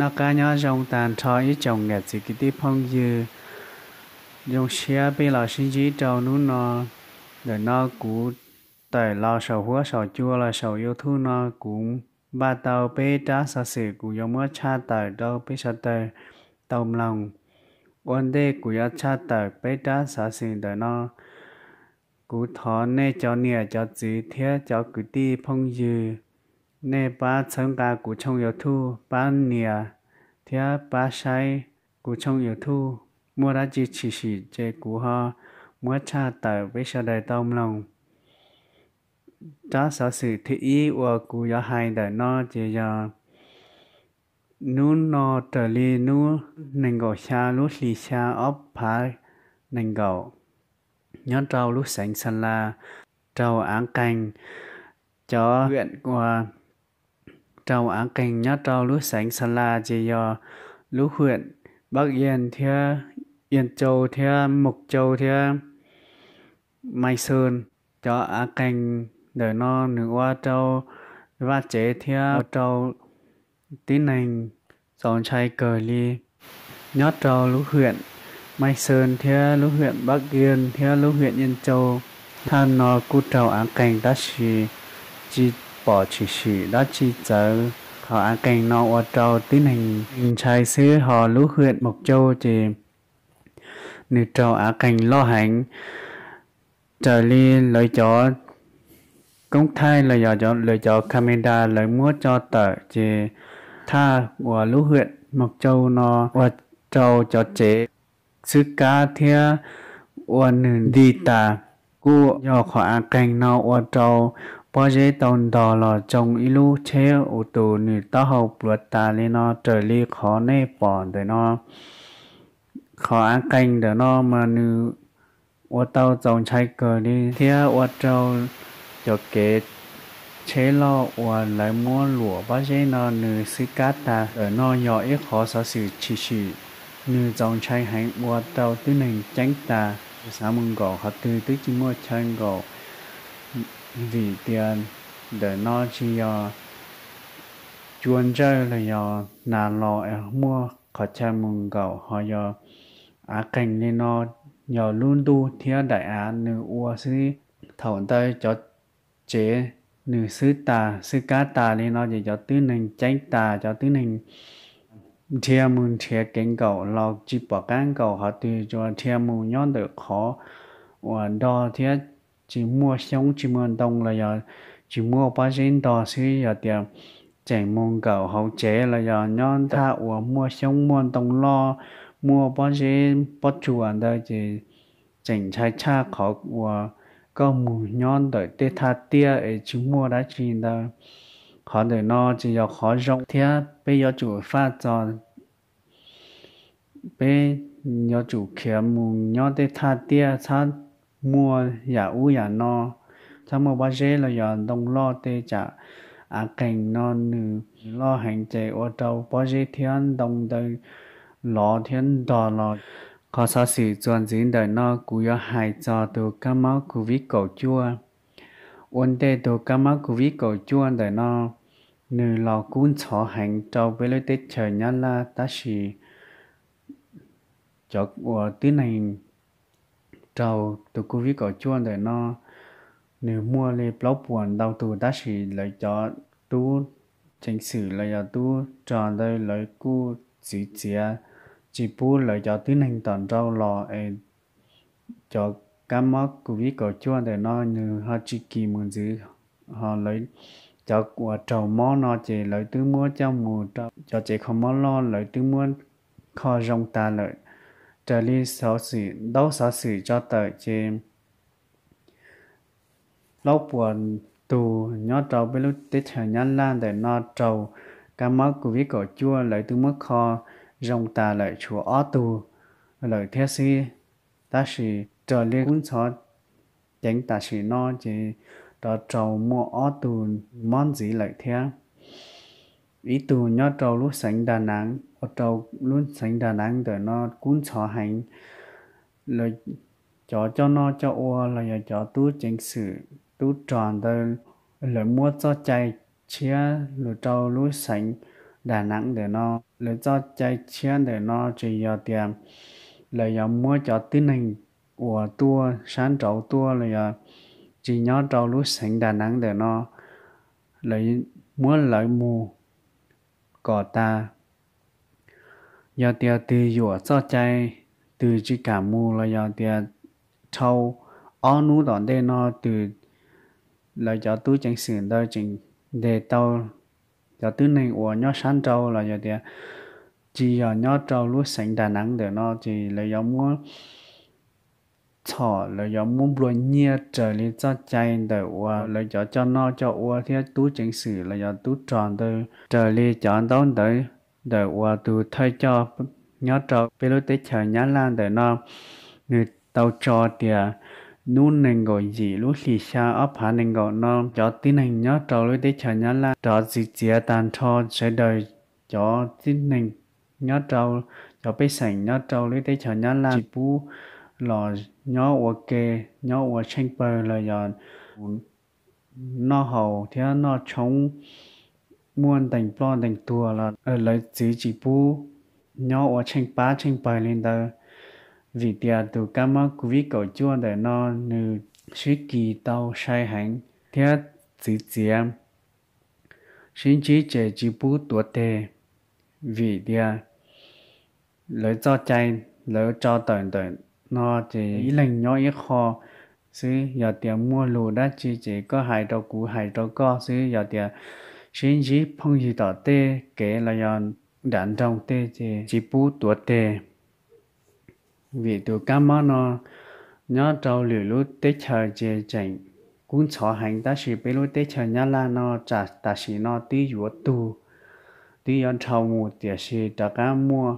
Noj qab nyob zoo tag nrho ib tsoom niam txiv kwv tij phooj ywg, zoo siab peb los sib ntsib rau hnub no. Ntawm no kuv tawm los saum huab saum cua los saum YouTube no, kuv npaj tau peb rab xov xwm kuv yuav muab tshaj tawm rau peb sawv daws tau mloog. Ua ntej kuv yuav tshaj tawm peb rab xov xwm ntawm no, kuv thov nej cov niam cov txiv thiab cov kwv tij phooj ywg, nej pab txhawb nqa kuv tshooj YouTube, pab nias thiab pab saib kuv tshooj YouTube. Muaj dab tsi tshwm sim ces kuv ho muab tshaj tawm peb sawv daws tau mloog. Rab xov xwm thib ib uas kuv yuav hais ntawm no ces yog hnub no raws li hnub nees nkaum xya lub hlis xya ob phav nees nkaum, nyob rau lub xeev Xa Las, raug av qeeg. Cov huyện uas raug av qeeg nyob rau lub xeev Xa Las ces yog lub huyện Bắc Yên thiab Yên Châu thiab Mộc Châu thiab Mai Sơn. Cov av qeeg ntawm no nws ua rau vaj tsev thiab ua rau tib neeg txaus ntshai kawg li. Nyob rau lub huyện Mai Sơn thiab lub huyện Bắc Yên thiab lub huyện Yên Châu, thaj no kuj raug av qeeg tab sis tsis pom tshwm sim dab tsi txawv. Qhov av qeeg no ua rau tib neeg ntshai xwb, ho lub huyện Mộc Châu ces nws raug av qeeg loj heev. Raws li lawv cov koob thaij los yog lawv cov camera lawv muab tso tawm ces thaj uas lub huyện Mộc Châu no ua rau cov tsev xwb kab thiab ua nws nti tas. Kuj yog qhov av qeeg no ua rau pob zeb tau ntog los tsoo ib lub tsheb ua tus nws taub hau pluav tas li no. Raws li qhov nej pom ntawm no, qhov av qeeg ntawm no mas nws ua tau txaus ntshai kawg li thiab ua rau cov kev tsheb loj uas lawv muab luam pob zeb no nws xwb kab tas. Ntawm no yog ib qhov xov xwm tshwm sim nws txaus ntshai heev ua rau tib neeg ceeb tas, xav mus nkaum qhov twg twb tsis muaj chaw nkaum, vim tias ntawm no tsis yog cua ntsawj los yog nas los muaj qhov chaw mus nkaum, ho yog av qeeg li no yog lub ntuj thiab daim av nws ua xwb. Thaum ntawd cov tsev nws xwb tas xwb kab tas li no ces cov tib neeg ceeb tas, cov tib neeg nrhiav mus nrhiav kev nkaum los tsis pom qab nkaum qhov twg, tsuas nrhiav mus nyob ntawm qhov uas nrog thiab tsis muaj xyoob tsis muaj ntoo los yog tsis muaj pob zeb ntog xwb. Yog tias tseem mus nkaum hauv tsev los yog nyob thaj uas muaj xyoob muaj ntoo loj, muaj pob zeb pob tsuas ntawd ces tseem ntshai tshaj qhov uas koj mus nyob ntawm tej thaj tiaj es tsis muaj dab tsi ntawd. Qhov ntawm no ces yog qhov zoo thiab peb yuav tsum faj txog peb yuav tsum khiav mus nyob tej thaj tiaj, txhob muaj yam ub yam no, txhob muaj pob zeb los yog ntoo loj tej tsam av qeeg no nws loj heev ces ua rau pob zeb thiab ntoo ntawd lov thiab ntog los. Qhov xov xwm txuas ntxiv ntawm no kuv yuav hais txog tus kab mob covid kaum cuaj. Ua ntej tus kab mob covid kaum cuaj ntawm no nws los kub ntxhov heev rau peb lub teb chaws Nyab Laj, tab sis cov uas tib neeg raug tus covid kaum cuaj ntawm no nws muaj li plaub puas ntau tus, tab sis lawv cov tub ceev xwm los yog tub rog ntawd lawv kuj txwv txiav tsis pub lawv cov tib neeg tom nrau los es cov kab mob covid kaum cuaj ntawm no nws ho tsis kis mus ntxiv, ho lawv cov uas raug mob no ces lawv twb muab coj mus rau cov tsev kho mob loj, lawv twb muab kho zoo tas lawm. Raws li xov xwm, ntaub xov xwm tso tawm ces plaub puas tus nyob rau peb lub teb chaws Nyab Laj ntawm no raug kab mob covid kaum cuaj, lawv twb muab kho zoo tas lawm tshuav ob tug lawm thiab xwb. Tab sis raws li kub ntxhov ceev tam sim no ces rov raug muaj ob tug mob ntxiv lawm thiab. Ib tug nyob rau lub xeev Đà Nẵng, ua rau lub xeev Đà Nẵng ntawm no kub ntxhov heev. Lawv cov coj noj coj ua los yog cov tub ceev xwm tub rog ntawd lawv muab txoj cai tshiab los rau lub xeev Đà Nẵng ntawm no. Lawv txoj cai tshiab ntawm no ces yog tias lawv yuav muab cov tib neeg uas tuaj sab nraud tuaj los yog tsis nyob rau lub xeev Đà Nẵng ntawm no, lawv muab lawv mus kom tas. Yog tias twg yuam txoj cai, twg tsis kam mus los yog tias dhau ob hnub tom ntej no twg lawv cov tub ceev xwm ntawd tseem ntes tau cov tib neeg uas nyob sab nraud los yog tias tsis yog nyob rau lub xeev Đà Nẵng ntawm no ces lawv yuav muab txhom, lawv yuav muab nplua nyiaj raws li txoj cai ntawm uas lawv cov coj noj coj ua thiab tub ceev xwm los yog tub rog ntawd, raws li cov ntaub ntawv ntawm uas tus thawj coj nyob rau peb lub teb chaws Nyab Laj ntawm no, nws tau tso tias hnub nees nkaum yim lub hlis xya ob phav nees nkaum no cov tib neeg nyob rau lub teb chaws Nyab Laj rov txwv txiav tag nrho sawv daws cov tib neeg nyob rau cov pej xeem nyob rau lub teb chaws Nyab Laj tsis pub los nyob ua ke, nyob ua tsheej pawg los yog noj haus thiab noj tshoob, muaj ntees ploj ntees tuag los lawv txwv tsis pub nyob ua tsheej pab tsheej pawg li ntawd. Vim tias tus kab mob covid kaum cuaj ntawm no nws sib kis tau sai heev thiab txwv txiav, sib ntsib ces tsis pub tuav teg. Vim tias lawv txoj cai lawv tso tawm ntawm no ces ib leeg nyob ib qho xwb, yog tias muaj lus dab tsi ces koj hais rau kuv hais rau koj xwb, yog tias sib ntsib phooj ywg tom tej kev los yog nram nroog tej ces tsis pub tuav teg. Vim tus kab mob no nyob rau lwm lub teb chaws ces tseem kub ntxhov heev, tab sis peb lub teb chaws Nyab Laj no tam sim no twb yuav tug, twb yuav dhau mus, tiam sis rov qab muaj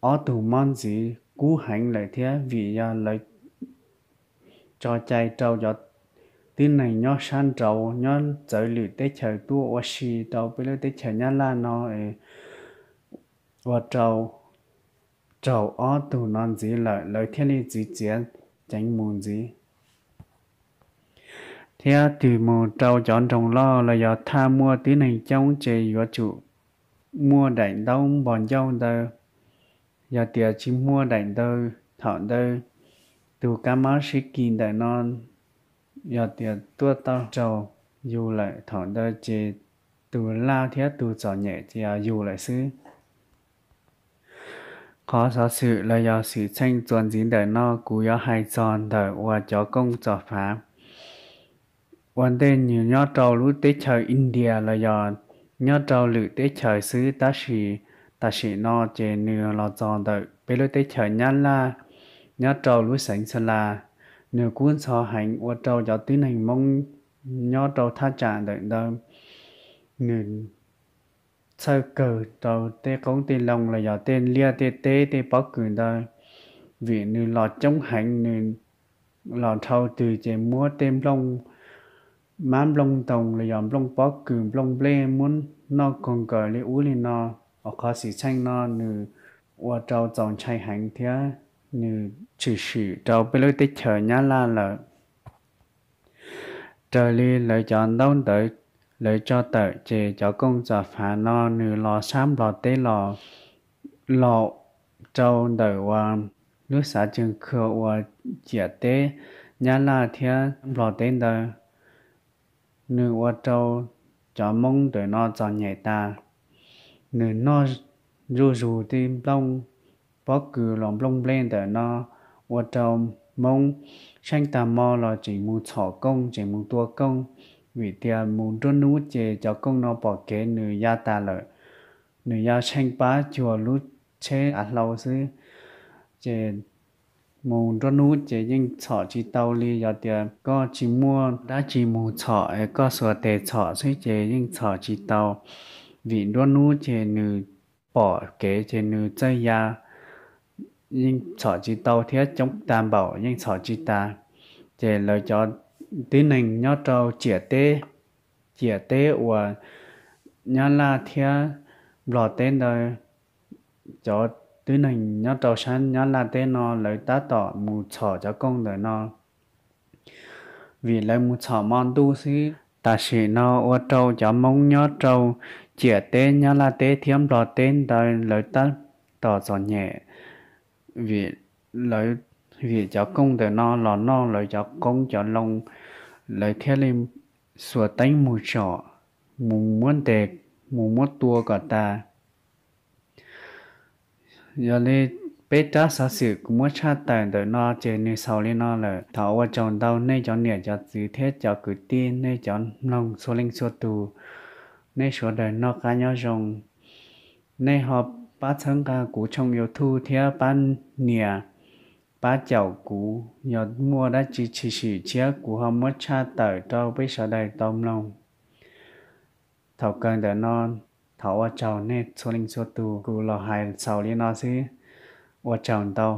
ob tug mob ntxiv kub heev lawm thiab. Vim yog lawv tso cai rau cov tib neeg nyob sab nraud nyob txawv lwm teb chaws tuaj ua si rau peb lub teb chaws Nyab Laj no, ua rau raug ob tug no ntxiv lawm, lawv thiaj li txwv txiav ceev mus ntxiv. Thiab twg mus rau cov nroog loj los yog thaj muaj tib neeg coob ces yuav tsum muaj daim ntaub npog ncauj ntawd. Yog tias tsis muaj daim ntawd thaum ntawd, tus kab mob sib kis ntawm no yog tias tuaj tau raug yus lawm thaum ntawd ces tus laj thiab tus txom nyem ces yog yus lawm xwb. Qhov xov xwm los yog xwm txheej txuas ntxiv ntawm no kuv yuav hais txog ntawm uas cov kooj txom fav ua ntej nws nyob rau lub teb chaws India los yog nyob rau lwm teb chaws xwb, tab sis tam sim no ces nws los txog ntawm peb lub teb chaws Nyab Laj, nyob rau lub xeev Xa Las. Nws kub ntxhov heev ua rau cov tib neeg Hmoob nyob rau thaj tsam ntawm ntawd, nws txhawj kawg rau tej qoob tej loo los yog tej liaj tej teb tej pob kws ntawd. Vim nws los coob heev, nws los dhau twg ces muab tej nplooj, mab nplooj ntoos los yog nplooj pob kws nplooj nplej muab noj kawg nkaus li ub li no. Qhov xwm txheej no nws ua rau txaus ntshai heev thiab nws tshwm sim rau peb lub teb chaws Nyab Laj lawm. Raws li lawv cov ntaub ntawv lawv tso tawm ces cov kooj txom fav no nws los sab Nplog teb los, los rau ntawm uas lub xav cees khw uas ciam teb Nyab Laj thiab Nplog teb ntawd, nws ua rau cov Hmoob ntawm no txom nyem tas. Nws noj zuj zus tej nplooj pob kws los nplooj nplej ntawm no, ua rau Hmoob tsheej tag hmo los tseem mus txhom kooj tseem mus tua kooj. Vim tias mus nruab hnub ces cov kooj no pom kev nws ya tas lawm, nws ya tsheej pab cuag lub tsheb av hlau xwb. Ces mus nruab hnub ces yeej txhom tsis tau li, yog tias koj tsis muaj dab tsi mus txhom es koj xuas tes txhom xwb ces yeej txhom tsis tau. Vim nruab hnub ces nws pom kev ces nws txawj ya, yeej txhom tsis tau thiab coob tag npaum yeej txhom tsis tas. Ces lawv cov tib neeg nyob rau ciam teb, ciam teb uas Nyab Laj thiab Nplog teb ntawd, cov tib neeg nyob rau sab Nyab Laj teb no lawv tab tom mus txhom cov kooj ntawm no. Vim lawv mus txhom hmo ntuj xwb, Tam sim no ua rau cov Hmoob nyob rau ciam teb Nyab Laj teb thiab Nplog teb ntawd lawv tab tom txom nyem, vim lawv, vim cov kooj ntawm no los noj lawv cov qoob cov loo, lawv thiaj li xuas teeb mus tsom, mus muab ntes, mus muab tua kom tas. Yog li peb rab xov xwm kuv muab tshaj tawm ntawm no ces nws xaus li no lawm. Thov ua tsaug ntau nej cov niam cov txiv thiab cov kwv tij, nej cov mloog txhua leej txhua tus, nej sawv daws noj qab nyob zoo. Nej ho pab txhawb nqa kuv tshooj YouTube thiab pab nias, pab caum kuv, yog muaj dab tsi tshwm sim tshiab kuv ho muab tshaj tawm rau peb sawv daws tau mloog. Thaum kawg ntawm no, thov ua tsaug nej txhua leej txhua tus, kuv los hais xaus li no xwb. Ua tsaug ntau.